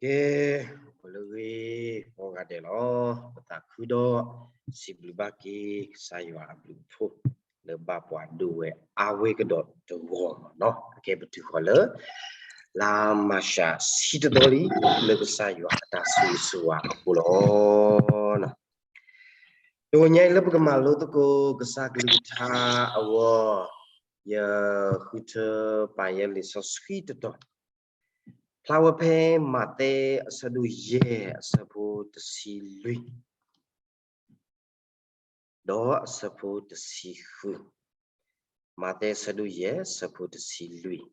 ကဲ, အိၣ်လၢဂ့ၤကိးဂၤဒဲးလီၤ. ပသးခုဒီး စံးဘျုးဘၣ်က့ၤ ကစၢ်ယွၤအဘျုးအဖှိၣ် လၢဘၣ်ပှၤဒိၣ်ဝဲအါဝဲကဒီးတဂီၤမးနီၤ. အကဲပတုၤဃီၤလၢ လါမၤရှးဆံတသီလံ လၢကစၢ်ယွၤအတၢ်ဆိၣ်ဂ့ၤဆိၣ်ဝါအဃိလီၤ. တဂီၤညါအံၤလၢပကမၤလိသကိးကစၢ်ကလုၢ်ကထါအဂီၢ်, ယဃုထၢပာ်ယဲလံာ်စီဆှံတတီၤ, ဖျါဝဲဖဲမးသဲအဆၢဒိၣ်ယဲၢ်အဆၢဖိတဆံလွံၢ် ဒီးအဆၢဖိတဆံဃု, မးသဲအဆၢဒိၣ်ယဲၢ်အဆၢဖိတဆံလွံၢ်,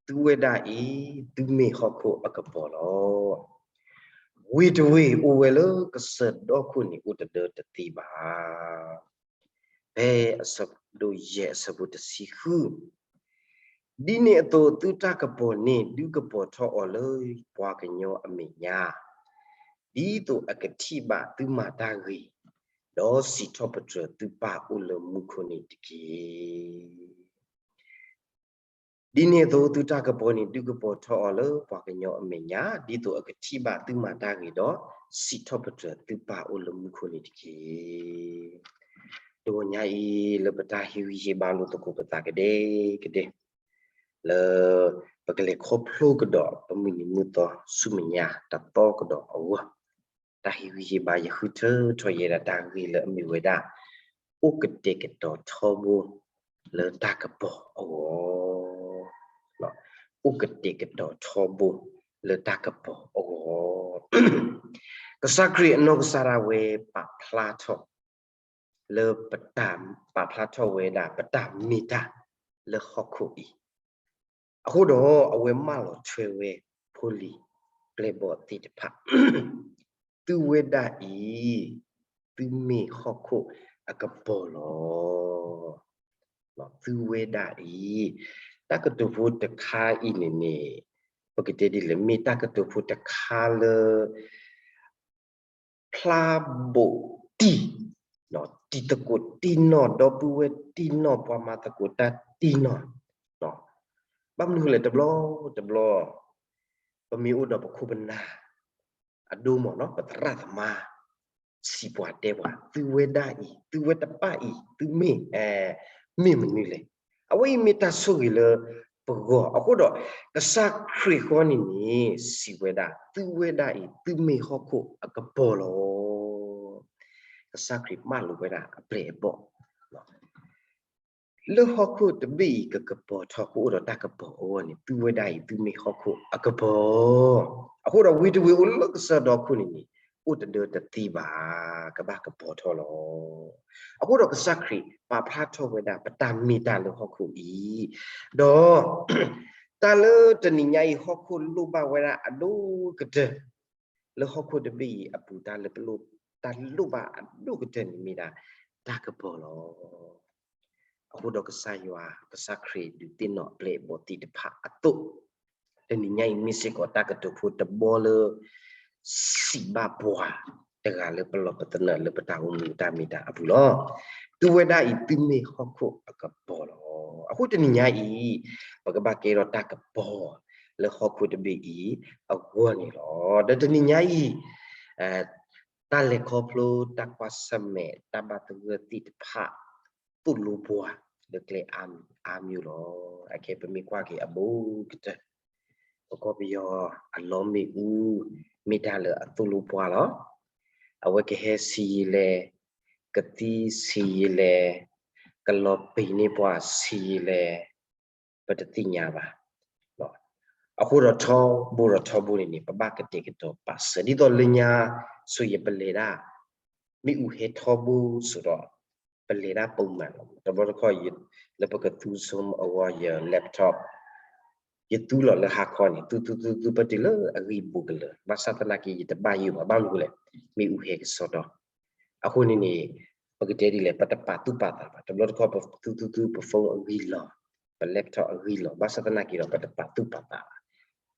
သုဝဲဒၣ်အံၤ သုမ့ၢ်ဟီၣ်ခိၣ်အကပီၤလီၤ. ဝ့ၢ်တဝ့ၢ်အိၣ်ဝဲလၢကစၢၢ်ဒီခိၣ်န့ၣ် အိၣ်တဒၢတသ့ဘၣ်. ဖဲအဆၢဒိၣ်ယဲၢ်အဆၢဖိတဆံဃု, ဒ်န့ၣ်အသိးသုတၢ်ကပီၤန့ၣ် ဒုးကပီၤထီၣ်အီၤလၢပှၤကညီအမဲာ်ညါ, ဒ်သိးအကထံၣ်ဘၣ်သုမၤတၢ်ဂ့ၤ, ဒီးစံးထီၣ်ပတြၢၤသုပၢ်အိၣ်လၢမူခိၣ်န့ၣ်တက့ၢ်. ဒ်န့ၣ်အသိးသုတၢ်ကပီၤန့ၣ် ဒုးကပီၤထီၣ်အီၤလၢပှၤကညီအမဲာ်ညါ, ဒ်သိးအကထံၣ်ဘၣ်သုမၤတၢ်ဂ့ၤဒီး စံးထီၣ်ပတြၢၤသုပၢ်အိၣ်လၢမူခိၣ်န့ၣ်တက့ၢ်. တဂီၤညါအံၤ လၢပတၢ်ဟ့ၣ်ဂံၢ်ဟ့ၣ်ဘါလိာ်သကိးပသးကဒဲကဒဲ လၢပကလဲၤခီဖျိကဒီး ပမုၢ်နံၤမုၢ်သီဆူမဲာ်ညါတသီကဒီးအဂီၢ်, တၢ်ဟ့ၣ်ဂံၢ်ဟ့ၣ်ဘါယဃုထၢထီၣ်ယဲဒၣ်တၢ်ဂ့ၢ်လၢအမ့ၢ်ဝဲဒၣ် အိၣ်ကတဲာ်ကတီၤထီဘိ လၢတၢ်ကပီၤအဂီၢ်, အိၣ်ကတဲာ်ကတီၤထီဘိ လၢတၢ်ကပီၤအဂီၢ်. ကစၢ်ခရံာ်အနီၢ်ကစၢ်ဒၣ်ဝဲပာ်ဖျါထီၣ် လၢပတၢ်ပာ်ဖျါထီၣ်ဝဲဒၣ် ပတၢ်မ့ၢ်တၢ်လၢဟီၣ်ခိၣ်အံၤ, အဃိဒီးအဝဲမၢလီၤထွဲဝဲ ဖိလံၤပျဲၢ်ဘီၣ်သ့ၣ်တဖၣ်, သုဝဲဒၣ်အံၤ သုမ့ၢ်ဟီၣ်ခိၣ်အကပီၤလီၤ. သုဝဲဒၣ်အံၤ, တၢ်ကတိၤဖိတခါအံၤန့ၣ်န့ၣ် ပကတဲဒ်လဲၣ် မ့ၢ်တၢ်ကတိၤဖိတခါလၢ ဖျါဘိးတံၢ်, တံၤသကိးတံၢ်နီၢ်, ဒီပုၢ်ဝဲၢ်တံၢ်နီၢ်, ပှၤမၤသကိးတၢ်တံၢ်နီၢ်, ဘၣ်မနုၤလဲၣ် တဘျီတဘျီ ပမ့ၢ်အိၣ်ဒီးပခိၣ်ပနၢ် အဒိမ့ၢ်နီၤ ပသရၣ်သမါ စံးပှၤတဲပှၤ သုဝဲဒၣ်အံၤ သုဝဲတပၣ်အံၤ သုမ့ၢ် မ့ၢ်မနုၤလဲၣ်. အဝဲအံၤမ့ၢ်တၢ်ဆိၣ်ဂ့ၤလၢပဂီၢ် အဃိဒီး ကစၢ်ခရံာ်ဃီန့ၣ်န့ၣ် စံးဝဲဒၣ် သုဝဲဒၣ်အံၤ သုမ့ၢ်ဟီၣ်ခိၣ်အကပီၤလီၤ. ကစၢ်ခရံာ်မၢလိာ်ဝဲဒၣ်အပျဲၢ်အဘီၣ် လၢဟီၣ်ခိၣ်တဘ့ၣ်အံၤ ကကပီၤထီၣ်ကအိၣ်ဒီးတၢ်ကပီၤအဂီၢ်န့ၣ် သုဝဲဒၣ်အံၤ သုမ့ၢ်ဟီၣ်ခိၣ်အကပီၤ, အဃိဒီးဝ့ၢ်တဝ့ၢ်အိၣ်လၢကစၢၢ်ဒီခိၣ်န့ၣ်န့ၣ် အိၣ်တဒၢတသ့ဘၣ်, ကဘၣ်ကပီၤထီၣ်လီၤ. အဃိဒီးကစၢ်ခရံာ်ပာ်ဖျါထီၣ်ဝဲဒၣ် ပတၢ်မ့ၢ်တၢ်လၢဟီၣ်ခိၣ်အံၤ, ဒီး တၢ်လၢတနံၤညါအံၤ ဟီၣ်ခိၣ်လိၣ်ဘၣ်ဝဲဒၣ်အဒိၣ်ကတၢၢ် လၢဟီၣ်ခိၣ်တဘ့ၣ်အံၤအပူၤ တၢ်လၢပလိၣ် တၢ်လိၣ်ဘၣ်အဒိၣ်ကတၢၢ်န့ၣ်မ့ၢ်ဒၣ်တၢ်ကပီၤလီၤ. အဃိဒီးကစၢ်ယွၤ ကစၢ်ခရံာ်ဒုးသ့ၣ်နီၣ်အပျဲၢ်အဘီၣ်သ့ၣ်တဖၣ်အသိး, တနံၤညါအံၤမ့ၢ်စ့ၢ်ကီးတၢ်ကတိၤဖိတဘီလၢ စံးဘၣ်ပှၤတဂၤလၢပလီၢ်ပသနၢၣ်လၢပတၢ်အိၣ်မူတၢ်မ့ၢ်တၢ်အပူၤလီၤ. သုဝဲဒၣ်အံၤ သုမ့ၢ်ဟီၣ်ခိၣ်အကပီၤလီၤ. အဃိတနံၤညါအံၤ ပကဘၣ်ကဲထီၣ်တၢ်ကပီၤလၢဟီၣ်ခိၣ်တဘ့ၣ်အံၤအဂီၢ်န့ၣ်လီၤ. ဒီးတနံၤညါအံၤ တၢ်လဲၤခီဖျိ တၢ်ကွၢ်ဆၢၣ်မဲာ် တၢ်ဘၣ်သဂၢၢ်သ့ၣ်တဖၣ် သိၣ်လိပှၤလၢကျဲအါမံၤအါမံၤလီၤ. အခဲပမ့ၢ်ကွၢ်က့ၤအဘူးကတၢၢ် ပကီၢ်ပယီၤအလီမ့ၣ်အူ မ့ၢ်တၢ်လၢအသိၣ်လိပှၤလီၤ. အဝဲကဟဲဆံးယံာ်လဲၣ်, ကသံဆံးယံာ်လဲၣ်, ကလီၤပံာ်န့ၢ်ပှၤဆံးယံာ်လဲၣ်, ပတသ့ၣ်ညါဘၣ်. အဃိဒီးထီဘိဒီးထီဘိန့ၣ်န့ၣ် ပဘၣ်ကတဲာ်ကတီၤပာ်စၢၤ ဒ်သိးလၢညါ ဆိယပလဲၤဒၣ် မ့ၣ်အူဟဲထီဘိဆိဒီး ပလဲၤဒၣ်ပိာ်မုၣ်လီၤ. တဘျီတခီၣ် လၢပကသူ Zoom အဂီၢ် ယ laptop ယသူလီၤလၢဟါခီန့ၣ် သူသူသူသူ ပတုၤလၢအဂံၢ်ဘူးကလၢာ် ဘၣ်ဆၣ်သနာ်က့ ယတဘၣ်ယိၣ်ဘၣ် ဘၣ်မနုၤလဲၣ် မ့ၣ်အူဟဲကစီဒီ အဃိန့ၣ်န့ၣ် ပကတဲဒ်လဲၣ် ပတပာ်သူၣ်ပာ်သးဘၣ်. တဘျီတခီၣ် ပသူသူသူ ပ phone အဂံၢ်လီၤ, ပ laptop အဂံၢ်လီၤ ဘၣ်ဆၣ်သနာ်က့ဒီး ပတပာ်သူၣ်ပာ်သးဘၣ်.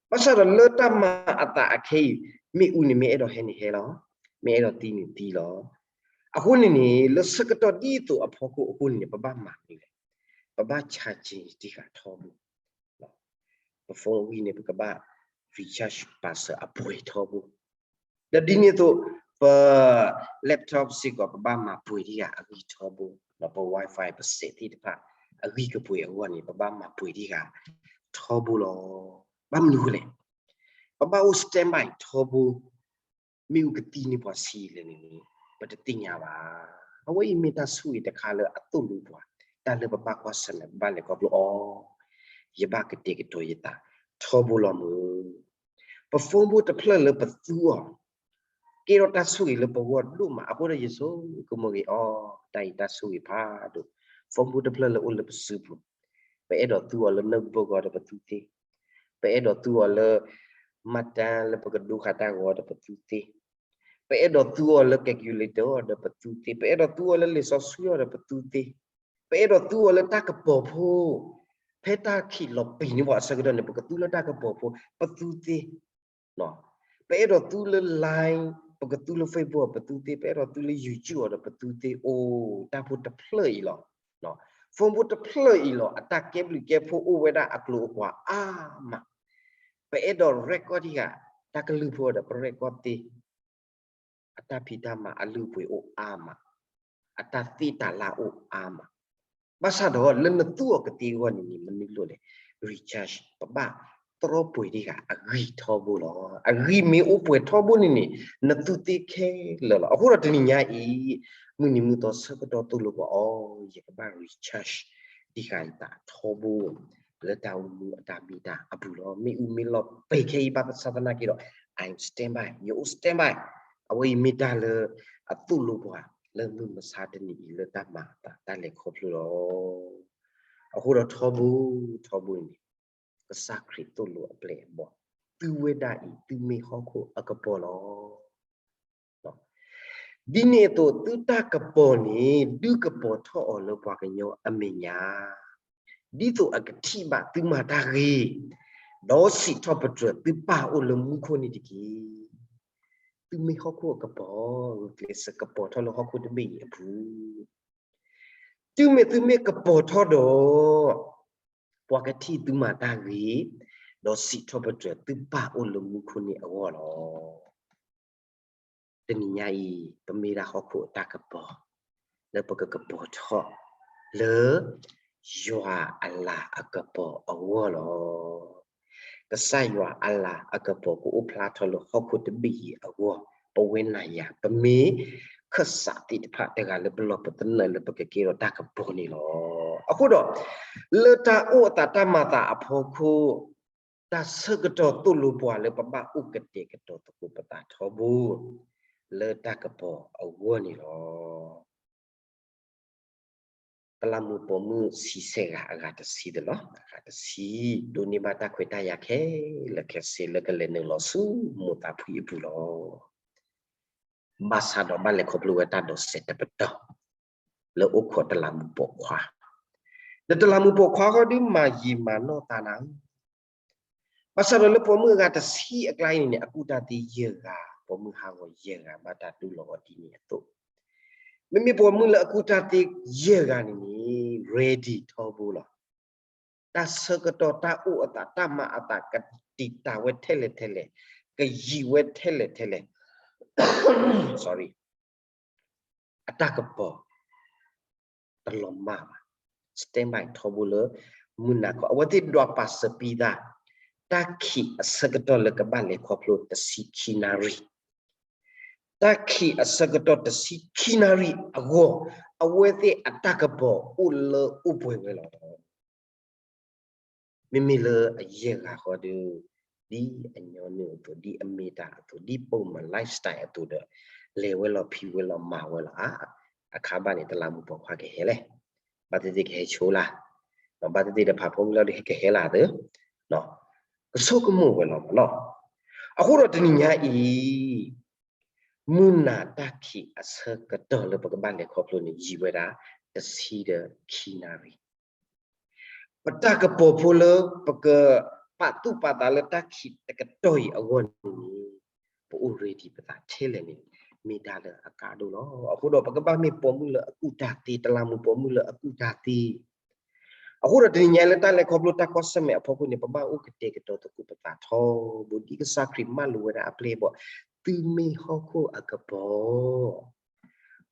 ဘၣ်ဆၣ်ဒီးလၢတၢ်မၤအသးအခဲအံၤ မ့ၣ်အူန့ၣ်မ့ၢ်အဲၣ်ဒိးဟဲန့ၣ်ဟဲလီၤ, မ့ၢ်အဲၣ်ဒိးသံန့ၣ်သံလီၤ. အဃိန့ၣ်န့ၣ် လၢဆၢကတီၢ်ဒ်သိးအဖီခိၣ်အဃိန့ၣ်န့ၣ် ပဘၣ်မၤမနုၤလဲၣ်, ပဘၣ် charging တံၢ်ဃာ်ထီဘိ ပ phone အဂံၢ်န့ၣ် ပကဘၣ် recharge ပာ်စၢၤအပှဲၤထီဘိ, ဒီးဒ်န့ၣ်အသိး ပ laptop စ့ၢ်ကီး ပဘၣ်မၤပှဲၤတံၢ်ဃာ်အဂံၢ်ထီဘိ, ဒီးပ Wi-Fi ပစဲးသ့ၣ်တဖၣ် အဂံၢ်ကပှဲၤအဂီၢ်န့ၣ် ပဘၣ်မၤပှဲၤတံၢ်ဃာ်ထီဘိလီၤ. ဘၣ်မနုၤအဃိလဲၣ်, ပဘၣ်အိၣ် standby ထီဘိ မ့ၣ်အူကသံန့ၢ်ပှၤဆံးလဲၣ်န့ၣ် ပတသ့ၣ်ညါဘၣ်. အဝဲအံၤမ့ၢ်တၢ်ဆိၣ်ဂ့ၤတခါလၢအသိၣ်လိပှၤ, တၢ်လၢပဘၣ်ကွၢ်ဆၢၣ်မဲာ် ပဘၣ်လဲၤခီဖျိအီၤ, ယဘၣ်ကတဲာ်ကတီၤယသးထီဘိလီၤမၢ်. ပ phone ဖိတဖျၢၣ်လၢပသူအီၤ ကဲထီၣ်တၢ်ဆိၣ်ဂ့ၤလၢပဂီၢ်ဒိၣ်မး, အဃိဒီးယဆိကမိၣ်ဂ့ၤအီၤ, တၢ်အံၤတၢ်ဆိၣ်ဂ့ၤဖးဒိၣ်, phone ဖိတဖျၢၣ်လၢအိၣ်လၢပစုပူၤ, ပအဲၣ်ဒိးသူအီၤလၢ notebook ဂီၤဒီးပသူသ့, ပအဲၣ်ဒိးသူအီၤလၢ မှတ်တမ်း လၢပကဒိဃာ်တၢ်ဂီၤဒီးပသူသ့, ပအဲၣ်ဒိးသူအီၤလၢ calculator အီၤဒီးပသူသ့, ပအဲၣ်ဒိးသူအီၤလၢလံာ်စီဆှံအီၤဒီးပသူသ့, ပအဲၣ်ဒိးသူအီၤလၢတၢ်ကပီၤဖိ, ဖဲတၢ်ခံးလီၤပံာ်န့ၢ်ပှၤအဆၢကတီၢ်န့ၣ် ပကသူလၢတၢ်ကပီၤဖိ, ပသူသ့ ပအဲၣ်ဒိးသူလၢ Line, ပကသူလၢ Facebook အီၤ ပသူသ့, ပအဲၣ်ဒိးသူလၢ YouTube အီၤဒီးပသူသ့, အိၣ်တၢ်ဖိတဖျၢၣ်အံၤလီၤ. phone ဖိတဖျၢၣ်အံၤလီၤ, အတၢ်ကဲဘျုးကဲဖှိၣ်အိၣ်ဝဲဒၣ်အကျိၤအကွာ်အါမး, ပအဲၣ်ဒိး record တံၢ်ဃာ် တၢ်ကလုၢ်ဖိအီၤဒီးပ record သ့ အတၢ်ဖံးတၢ်မၤအလုၢ်အပှ့ၤအိၣ်အါမး, အတၢ်သ့တၢ်လၢ်အိၣ်အါမး, ဘၣ်ဆၣ်ဒီးလၢနသူအီၤကသ့အဂီၢ်န့ၣ်န့ၣ် မနုၤလိၣ်လဲၣ်, recharge ပဘၣ်တြီပှဲၤတံၢ်ဃာ်အဂံၢ်ထီဘိလီၤ. အဂံၢ်မ့ၢ်အိၣ်ပှဲၤထီဘိန့ၣ်န့ၣ် နသူသ့ခဲလၢာ်လီၤ. အဃိဒီးတနံၤညါအံၤ မုၢ်နံၤမုၢ်သီဆၢကတီၢ်သိၣ်လိပှၤအီၤ, ယကဘၣ် recharge တံၢ်ဃာ်ယသးထီဘိ လၢတၢ်အိၣ်မူအတၢ်မ့ၢ်တၢ်အပူၤလီၤ. မ့ၣ်အူမ့ၢ်လီၤပှဲၤခဲအံၤ ဘၣ်ဆၣ်သနာ်က့ဒီး I'm standby, ယအိၣ် standby, အဝဲအံၤမ့ၢ်တၢ်လၢအသိၣ်လိပှၤ လၢမုၢ်မဆါတနံၤအံၤလၢတၢ်မၤအသးတၢ်လဲၤခီဖျိလီၤ. အဃိဒီးထီဘိ ထီဘိန့ၣ် ကစၢ်ခရံာ်သိၣ်လိအပျဲၢ်အဘီၣ် သုဝဲဒၣ်အံၤ သုမ့ၢ်ဟီၣ်ခိၣ်အကပီၤလီၤ. ဒ်န့ၣ်အသိး သုတၢ်ကပီၤန့ၣ် ဒုးကပီၤထီၣ်အီၤလၢပှၤကညီအမဲာ်ညါ, ဒ်သိးအကထံၣ်ဘၣ်သုမၤတၢ်ဂ့ၤ, ဒီးစံးထီၣ်ပတြၢၤသုပၢ်အိၣ်လၢမူခိၣ်န့ၣ်တက့ၢ်. သုမ့ၢ်ဟီၣ်ခိၣ်အကပီၤ, ဂုာ်ကျဲးစၢးကပီၤထီၣ်လၢဟီၣ်ခိၣ်တဘ့ၣ်အံၤအပူၤ, တုၤမ့ၢ်သုမ့ၢ်ကပီၤထီၣ်ဒီး ပှၤကထံၣ်သုမၤတၢ်ဂ့ၤ, ဒီးစံးထီၣ်ပတြၢၤသုပၢ်အိၣ်လၢမူခိၣ်န့ၣ်အဂီၢ်လီၤ. တနံၤညါအံၤ ပမ့ၢ်ဒၣ်ဟီၣ်ခိၣ်အတၢ်ကပီၤ လၢပကကပီၤထီၣ်လၢ ယွၤအလၤအကပီၤအဂီၢ်လီၤ. ကစၢ်ယွၤအလၤအကပီၤကအိၣ်ဖျါထီၣ်လၢဟီၣ်ခိၣ်တဘ့ၣ်အံၤအဂီၢ်, ပဝဲနၤယၤ ပမ့ၢ်ခၢၣ်စးသ့ၣ်တဖၣ်တဂၤလၢပလီၢ်ပသနၢၣ်လၢပကကဲထီၣ်တၢ်ကပီၤန့ၣ်လီၤ. အဃိဒီး လၢတၢ်အိၣ်အသးတၢ်မၤသးအဖီခိၣ် တၢ်ဆၢကတီၢ်သိၣ်လိပှၤလၢပဘၣ်အိၣ်ကတဲာ်ကတီၤသကိးပသးထီဘိ လၢတၢ်ကပီၤအဂီၢ်န့ၣ်လီၤ. တလးမူးပိာ်မုၣ်ဆံဆဲၣ်ဂၤအဂၤတဆံတလီၤ. အဂၤတဆံ ဒိးန့ၢ်ဘၣ်တၢ်ခွဲးတၢ်ယာ်ခဲလၢာ်ခဲဆ့လၢကလဲၤနုာ်လီၤဆူမိၢ်သးဖှံအပူၤလီၤ. ဘၣ်ဆၣ်ဒီးဘၣ်လဲၤခီဖျိဝဲတၢ်ဒိးစဲးတပတီၢ် လၢအိၣ်ခိးတလးမူးပိာ်ခွါ, ဒီးတလးမူးပိာ်ခွါဃီဒုးမၤယံာ်မၤနီၢ်သးနၤ ဘၣ်ဆၣ်ဒီးလၢပိာ်မုၣ်အဂၤတဆံအကျါအံၤန့ၣ်န့ၣ် အကူၣ်တၢ်သ့ယဲၢ်ဂၤ, ပိာ်မုၣ်ဟးဂီၤယဲၢ်ဂၤ ဘၣ်တၢ်တူၢ်လိာ်အီၤဒ်န့ၣ်အသိး, မ့မ့ၢ်ပိာ်မုၣ်လၢအကူၣ်တၢ်သ့ယဲၢ်ဂၤန့ၣ်န့ၣ် ready ထီဘိလီၤ. တၢ်ဆၢကတီၢ်တၢ်အိၣ်အသးတၢ်မၤအသးကတံာ်တာ်ဝဲထဲလဲၣ်ထဲလဲၣ်, ကယံာ်ဝဲထဲလဲၣ်ထဲလဲၣ် sorry အတၢ်ကပီၤ တလီၤမၢ်ဘၣ်, standby ထီဘိလၢမုၢ်နၤခီ, အဝဲသ့ၣ်ဒွးပာ်စၢၤပံသး တၢ်ခံးအဆၢကတီၢ်လၢကဘၣ်လဲၤခီဖျိတဆံခံနၣ်ရံၣ်, တၢ်ခံးအဆၢကတီၢ်တဆံခံနၣ်ရံၣ်အဂီၢ်, အဝဲသ့ၣ်အတၢ်ကပီၤအိၣ်လၢအိၣ်ပှဲၤဝဲလီၤ. မ့မ့ၢ်လၢအယဲၢ်ဂၤဃီဒီး ဒ်အညီနုၢ်အသိး, ဒ်အမ့ၢ်တၢ်အသိး, ဒ်ပိာ်မုၣ် lifestyle အသိးဒီး လဲၤဝဲလီၤဖံးဝဲလီၤမၤဝဲလီၤဧါ. အခါဘၣ်န့ၣ် တလးမူးပိာ်ခွါကဟဲလဲၣ်, ဘၣ်သ့ၣ်သ့ၣ်ကဟဲဆိလၢ်, ဘၣ်သ့ၣ်သ့ၣ်ဒီးဖးဖိမုၣ်လီၤဒီးကဟဲလၢ်သ့, ကဆိကမိၣ်ဝဲလီၤမးနီၤ. အဃိဒီးတနံၤညါအံၤ မုၢ်နၤတၢ်ခံးအဆၢကတီၢ်လၢပကဘၣ်လဲၤခီဖျိန့ၣ် ယံာ်ဝဲဒၣ်တဆံဒီးခံနၣ်ရံၣ်. ပတၢ်ကပီၤဖိလၢပကပာ်သူၣ်ပာ်သးလၢတၢ်ခံးတကတီၢ်အံၤအဂီၢ်န့ၣ်န့ၣ် ပအိၣ် ready ပသးထဲလဲၣ်န့ၣ် မ့ၢ်တၢ်လၢအကါဒိၣ်လီၤ. အဃိဒီးပကဘၣ်မ့ၢ်ပိာ်မုၣ်လၢအကူၣ်တၢ်သ့, တလးမူးပိာ်မုၣ်လၢအကူၣ်တၢ်သ့, အဃိဒီးတနံၤညါလၢတၢ်လဲၤခီဖျိတၢ်ကွၢ်ဆၢၣ်မဲာ်အဖီခိၣ်န့ၣ် ပဘၣ်အိၣ်ကတဲာ်ကတီၤသကိးပသးထီဘိ ဒ်ကစၢ်ခရံာ်မၢလိာ်ဝဲဒၣ်အပျဲၢ်အဘီၣ်, သုမ့ၢ်ဟီၣ်ခိၣ်အကပီၤ,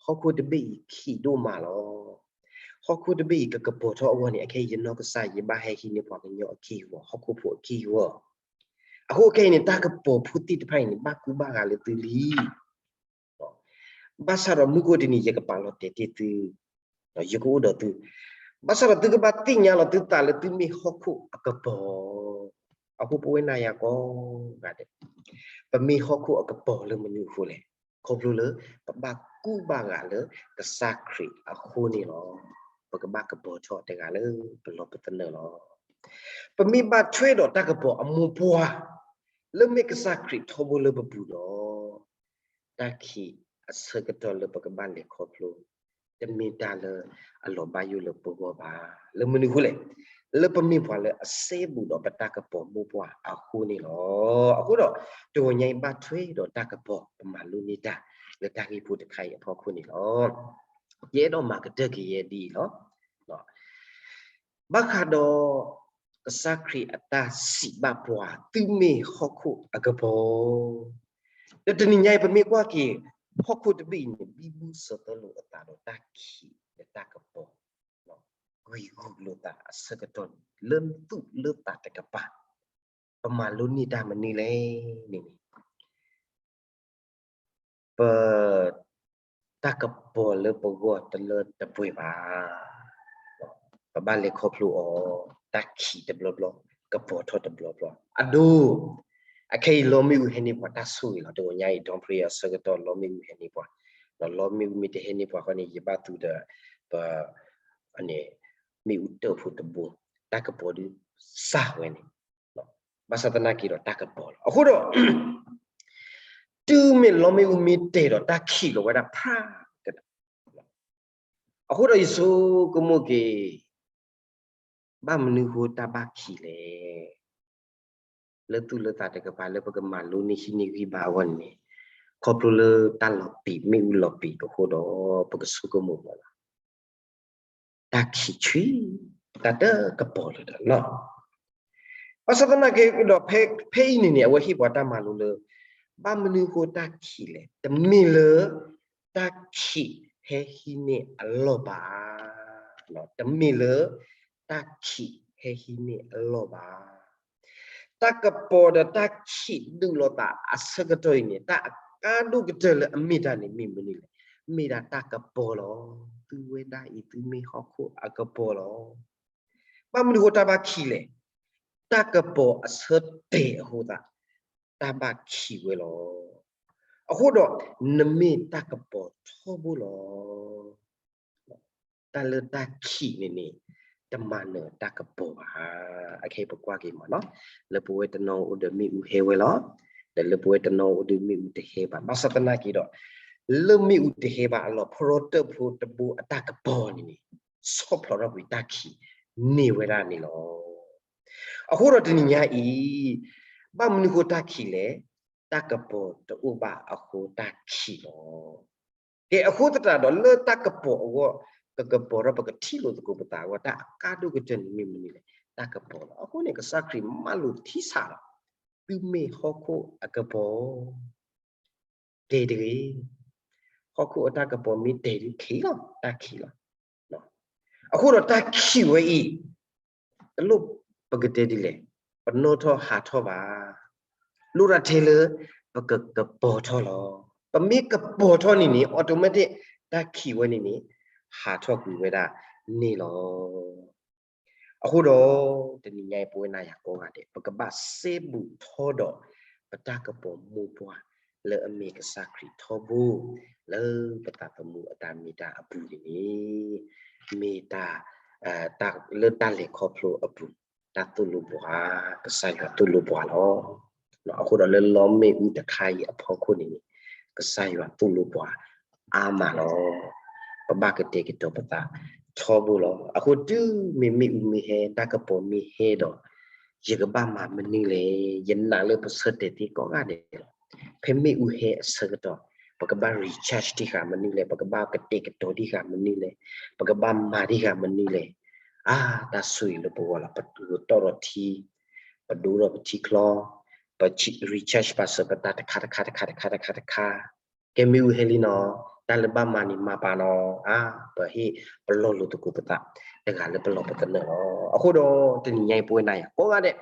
ဟီၣ်ခိၣ်တဘ့ၣ်အံၤခံးဒိၣ်မးလီၤ. ဟီၣ်ခိၣ်တဘ့ၣ်အံၤကကပီၤထီၣ်အဂီၢ်န့ၣ် အခဲအံၤယနီၢ်ကစၢ်ယဘၣ်ဟဲဟံးန့ၢ်ပှၤကညီအက့ၢ်အဂီၤ, ဟီၣ်ခိၣ်ဖိအက့ၢ်အဂီၤ, အဃိခဲအံၤန့ၣ် တၢ်ကပီၤဖိသ့ၣ်တဖၣ်အံၤန့ၣ် ဘၣ်ကူဘၣ်ဂာ်လၢသုလံ ဘၣ်ဆၣ်ဒီးမုၢ်ကအိၣ်တနံၤ ယကပာ်လီၤတဲာ်တ့ၢ်သု, ယကအိၣ်ဒီးသု, ဘၣ်ဆၣ်ဒီးသုကဘၣ်သ့ၣ်ညါလီၤသုသးလၢသုမ့ၢ်ဟီၣ်ခိၣ်အကပီၤ, အဃိပဝဲနၤယၤကိးဂၤဒဲး, ပမ့ၢ်ဟီၣ်ခိၣ်အကပီၤလၢမနုၤအဃိလဲၣ်, ခီဖျိလၢ ပဘၣ်ကူဘၣ်ဂာ်လၢကစၢ်ခရံာ်အဃိန့ၣ်လီၤ. ပကဘၣ်ကပီၤထီၣ်တဂၤလၢပလီၢ်ပသနၢၣ်လီၤ. ပမ့ၢ်ဘၣ်ထွဲဒီးတၢ်ကပီၤအမိၢ်ပှၢ် လၢမ့ၢ်ကစၢ်ခရံာ်ထီဘိလၢပပူၤဒီး တၢ်ခံးအဆၢကတီၢ်လၢပကဘၣ်လဲၤခီဖျိ တမ့ၢ်တၢ်လၢအလီၤဘၣ်ယိၣ်လၢပဂီၢ်ဘၣ်. လၢမနုၤအဃိလဲၣ်, လၢပမ့ၢ်ပှၤလၢအစဲဘူးဒီးပတၢ်ကပီၤမိၢ်ပှၢ်အဃိန့ၣ်လီၤ. အဃိဒီး တဂီၤညါအံၤဘၣ်ထွဲဒီးတၢ်ကပီၤ ပမၤလိန့ၢ်တၢ်လၢတၢ်ဂ့ၢ်ဖိတခါအံၤအဖီခိၣ်န့ၣ်လီၤ. ယအဲၣ်ဒိးမၤကတၢၢ်က့ၤယဲဒ်အံၤလီၤ. ဘၣ်ဃးဒီး ကစၢ်ခရံာ်အတၢ်စံးဘၣ်ပှၤ သုမ့ၢ်ဟီၣ်ခိၣ်အကပီၤ, ဒီးတနံၤညါအံၤ ပမ့ၢ်ကွၢ်က့ၤ ဟီၣ်ခိၣ်တဘ့ၣ်အံၤန့ၣ် ဘံဘူစၢၤသၢလိာ်အသးဒီးတၢ်ခံးဒီးတၢ်ကပီၤ, ဂံၢ်ဂူာ်လိာ်သးအဆၢကတီၢ်န့ၣ် လၢသူၣ်လၢသးတကပၤ, ပမၤလိန့ၢ်တၢ်မနုၤလဲၣ်န့ၣ်န့ၣ် ပ တၢ်ကပီၤလၢပဂီၢ်တလၢတပှဲၤဘၣ်. ပဘၣ်လဲၤခီဖျိအီၤ, တၢ်ခံးတဘျီဘျီ, ကပီၤထီၣ်တဘျီဘျီ. အဒိ, အခဲအံၤလီမ့ၣ်အူဟဲန့ၢ်ပှၤတၢ်ဆိၣ်ဂ့ၤလီၤ. တဂီၤညါအံၤ dawn prayer အဆၢကတီၢ် လီမ့ၣ်အူဟဲန့ၢ်ပှၤ, ဒီးလီမ့ၣ်အူမ့ၢ်တဟဲန့ၢ်ပှၤဃီန့ၣ် ယဘၣ်သူဒီး ပ မ့ၣ်အူတၢၣ်ဖိတဘိ, တၢ်ကပီၤဒုးစၢ်ဝဲန့ၣ်, ဘၣ်ဆၣ်သနာ်က့ဒီးတၢ်ကပီၤလီၤ. အဃိဒီး တုၤမ့ၢ်လီမ့ၣ်အူမ့ၢ်တဲာ်ဒီးတၢ်ခံးလီၤဝဲဒၣ်ဖးကဒီး, အဃိဒီးယဆိကမိၣ်က့ၤ ဘၣ်မနုၤဃိတၢ်ဘၣ်ခံးလဲၣ်. လၢသူၣ်လၢသးတကပၤလၢပကမၤလိန့ၢ်ဟံးန့ၢ်ဂံၢ်ဘါအဂီၢ်န့ၣ်, ခီဖျိလၢတၢ်လီၤပံာ် မ့ၣ်အူလီၤပံာ်အဃိဒီး ပကဆိကမိၣ်မးလီၤ. တၢ်ခံးဆံ, တၢ်တကပီၤလၢၤဒီးလီၤ. ဘၣ်ဆၣ်သနာ်က့ဒီး ဖဲအံၤန့ၣ်န့ၣ် အဝဲဟ့ၣ်ပှၤတၢ်မၤလိလၢ ဘၣ်မနုၤဃိတၢ်ခံးလဲၣ်. တမ့ၢ်လၢ တၢ်ခံးဟဲဟံးန့ၢ်အလီၢ်ဘၣ်. တမ့ၢ်လၢ တၢ်ခံးဟဲဟံးန့ၢ်အလီၢ်ဘၣ်. တၢ်ကပီၤဒီးတၢ်ခံးဒုးလိာ်သးအဆၢကတီၢ်အံၤန့ၣ် တၢ်အကါဒိၣ်ကတၢၢ်လၢအမ့ၢ်တၢ်န့ၣ်မ့ၢ်မနုၤလဲၣ်. မ့ၢ်ဒၣ်တၢ်ကပီၤလီၤ. သုဝဲဒၣ်အံၤသုမ့ၢ်ဟီၣ်ခိၣ်အကပီၤလီၤ. ဘၣ်မနုၤဃိတၢ်ဘၣ်ခံးလဲၣ်. တၢ်ကပီၤအဆၢတဲာ်အဃိသတး တၢ်ဘၣ်ခံးဝဲလီၤ. အဃိဒီး နမ့ၢ်တၢ်ကပီၤထီဘိလီၤ. တၢ်လၢတၢ်ခံးန့ၣ်န့ၣ် တမၤနၢၤတၢ်ကပီၤဘၣ်. အခဲအံၤပကွၢ်က့ၤမးနီၤ, လၢပဝဲတနီၤအိၣ်ဒီးမ့ၣ်အူဟဲဝဲလီၤ. ဒီးလၢပဝဲတနီၤအိၣ်ဒီးမ့ၣ်အူတဟဲဘၣ်. ဘၣ်ဆၣ်သနာ်က့ဒီး လၢမ့ၣ်အူတဟဲဘၣ်အလီၢ် ဖရီတၢၣ်ဖိတဘိအတၢ်ကပီၤန့ၣ်န့ၣ် ဆီၣ်ဖျိးထီၣ်ကွံာ်တၢ်ခံးန့ၢ်ဝဲဒၣ်န့ၣ်လီၤ. အဃိဒီးတနံၤညါအံၤ ဘၣ်မနုၤဃိတၢ်ခံးလဲၣ်. တၢ်ကပီၤတအိၣ်ဘၣ်အဃိတၢ်ခံးလီၤ. ကဲ အဃိသတးဒီး လၢတၢ်ကပီၤအဂီၢ် ကကပီၤထီၣ် ပကထံၣ်လိာ်သကိးပသးအဂီၢ် တၢ်အကါဒိၣ်ကတၢၢ်န့ၣ်မ့ၢ်မနုၤလဲၣ်. တၢ်ကပီၤလီၤ. အဃိန့ၣ် ကစၢ်ခရံာ်မၢလိာ်ထံဆးလီၤ. သုမ့ၢ်ဟီၣ်ခိၣ်အကပီၤ တဲတဂ့ၤ. ဟီၣ်ခိၣ်အတၢ်ကပီၤမ့ၢ်တဲာ်ဒုးခံးလီၤ, တၢ်ခံးလီၤ. အဃိဒီးတၢ်ခံးဝဲအံၤ တလိၣ်ပကတဲဒ်လဲၣ်, ပနီၣ်ထီၣ်ဟးထီၣ်ဘၣ်. လိၣ်တၢ်ထဲလၢ ပကကပီၤထီၣ်လီၤ. ပမ့ၢ်ကပီၤထီၣ်န့ၣ်န့ၣ် automatic တၢ်ခံးဝဲန့ၣ်န့ၣ် ဟးထီၣ်ကွံာ်ဝဲဒၣ်န့ၣ်လီၤ. အဃိဒီး တနံၤညါအံၤ ပဝဲနၤယၤကိးဂၤဒဲး ပကဘၣ်စဲဘူးထီဒီး ပတၢ်ကပီၤမိၢ်ပှၢ် လၢအမ့ၢ်ကစၢ်ခရံာ်ထီဘိ လၢပသးသမူအတၢ်မ့ၢ်တၢ်အပူၤန့ၣ်န့ၣ် မ့ၢ်တၢ် လၢတၢ်လဲၤခီဖျိအပူၤ တၢ်သိၣ်လိပှၤ ကစၢ်ယွၤသိၣ်လိပှၤလီၤ. အဃိဒီးလၢလီမ့ၣ်အူတခါအံၤအဖီခိၣ်န့ၣ်န့ၣ် ကစၢ်ယွၤသိၣ်လိပှၤအါမးလီၤ. ပဘၣ်ကတဲာ်ကတီၤပသးထီဘိလီၤ. အဃိတုၤမ့ၢ်မ့ၣ်အူမ့ၢ်ဟဲ တၢ်ကပီၤမ့ၢ်ဟဲဒီး ယကဘၣ်မၤမနုၤလဲၣ်. ယနာ်လၢပဆၢတဲာ်သ့ကိးဂၤဒဲးလီၤ. ဖဲမ့ၣ်အူဟဲအဆၢကတီၢ် ပကဘၣ် recharge ဒံးဃာ်မနုၤလဲၣ်, ပကဘၣ်ကတဲာ်ကတီၤဒံးဃာ်မနုၤလဲၣ်, ပကဘၣ်မၤဒံးဃာ်မနုၤလဲၣ်. အါ တၢ်ဆိၣ်ဂ့ၤလၢပဂီၢ်လီၤ. ပဂုာ်တီၢ်ဒီးထံ, ပဒိဒီးပထံချီ, ပ recharge ပာ်စၢၤပတၢ်တခါတခါတခါတခါတခါတခါ, ကဲမ့ၢ်ဝံၤဟဲလံနီၤ, တၢ်လၢဘၣ်မၤန့ၣ်မၤပာ်နီၤ, အါ ပဟ့ၣ်ပလီၢ်လိၤသကိးပသး တဂၤလၢပလီၢ်ပသနၢၣ်လီၤ. အဃိဒီးတနံၤညါအံၤ ပဝဲနၤယၤကိးဂၤဒဲး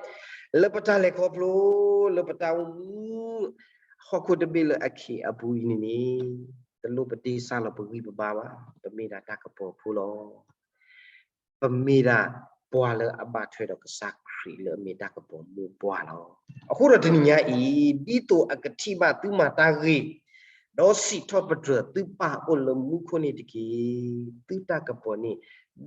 လၢပတၢ်လဲၤခီဖျိ လၢပတၢ်အိၣ်မူ ဟီၣ်ခိၣ်တဘ့ၣ်လၢအခ့အပူၤအံၤန့ၣ်န့ၣ် တလိၣ်ပတ့စၢ်လီၤပဂံၢ်ပဘါဘၣ်, ပမ့ၢ်ဒၣ်တၢ်ကပီၤဖိလီၤ. ပမ့ၢ်ဒၣ်ပှၤလၢအဘၣ်ထွဲဒီးကစၢ်ခရံာ်လၢအမ့ၢ်တၢ်ကပီၤမိၢ်ပှၢ်လီၤ. အဃိဒီးတနံၤညါအံၤ ဒ်သိးအကထံၣ်ဘၣ်သုမၤတၢ်ဂ့ၤ, ဒီးစံးထီၣ်ပတြၢၤသုပၢ်အိၣ်လၢမူခိၣ်န့ၣ်တက့ၢ်. သုတၢ်ကပီၤန့ၣ်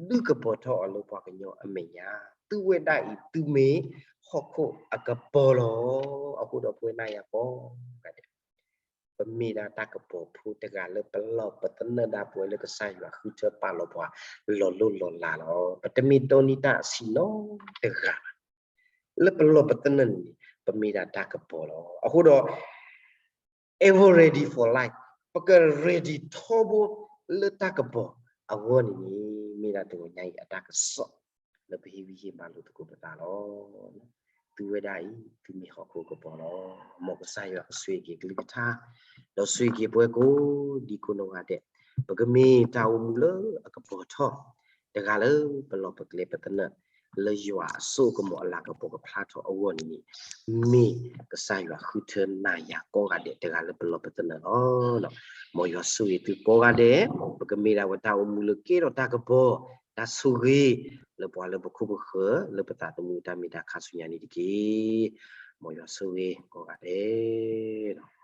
ဒုးကပီၤထီၣ်အီၤလၢပှၤကညီအမဲာ်ညါ, သုဝဲဒၣ်အံၤ သုမ့ၢ်ဟီၣ်ခိၣ်အကပီၤလီၤ. အဃိဒီးပဝဲနၤယၤကိးဂၤဒဲး ပမ့ၢ်ဒၣ်တၢ်ကပီၤဖိတဂၤလၢပလီၢ်ပသနၢၣ်ဒၣ်ပဝဲလၢကစၢ်ယွၤဃုထၢပာ်လီၤပှၤလီၤလိၢ်လီၤလးလီၤ. ပတမ့ၢ်ဒိးန့ၢ်တၢ်အဆံးနီတဂၤဘၣ်. လၢပလီၢ်ပသနၢၣ်န့ၣ်န့ၣ် ပမ့ၢ်ဒၣ်တၢ်ကပီၤလီၤ. အဃိဒီး ever ready for life, ပက ready ထီဘိလၢတၢ်ကပီၤအဂီၢ်န့ၣ်န့ၣ် မ့ၢ်ဒၣ်တဂီၤညါအံၤအတၢ်ကစီၣ် လၢပဟ့ၣ်ဂံၢ်ဟ့ၣ်ဘါလိာ်သကိးပသးလီၤ. သုဝဲဒၣ်အံၤ သုမ့ၢ်ဟီၣ်ခိၣ်ကပီၤလီၤ. မ်ကစၢ်ယွၤကဆိၣ်ဂ့ၤက့ၤကလုၢ်ကထါ, ဒီးဆိၣ်ဂ့ၤက့ၤပဝဲကိးဒံကိးနီၢ်ဂၤဒဲး, ပကမ့ၢ်တၢ်အိၣ်မူလၢအကပီၤထီၣ်, တဂၤလၢပလီၢ်ပကျဲပသနၢၣ် လၢယွၤအစိကမီၤအလၤကပီၤကဖျါထီၣ်အဂီၢ်န့ၣ်န့ၣ်, မ့ၢ်ကစၢ်ယွၤဃုထၢနၤယၤကိးဂၤဒဲးတဂၤလၢပလီၢ်ပသနၢၣ်လီၤ. မ်ယွၤဆိၣ်ဂ့ၤသုကိးဂၤဒဲး, ပကမ့ၢ်ဒၣ်ဝဲတၢ်အိၣ်မူလၢကဲထီၣ်တၢ်ကပီၤ, တၢ်ဆိၣ်ဂ့ၤ လၢပှၤလၢပခိၣ်ပဃၢၤ လၢပသးသမူတၢ်မ့ၢ်တၢ်ခါဆူညါန့ၣ်တက့ၢ်. မ်ယွၤဆိၣ်ဂ့ၤကိးဂၤဒဲးလီၤ.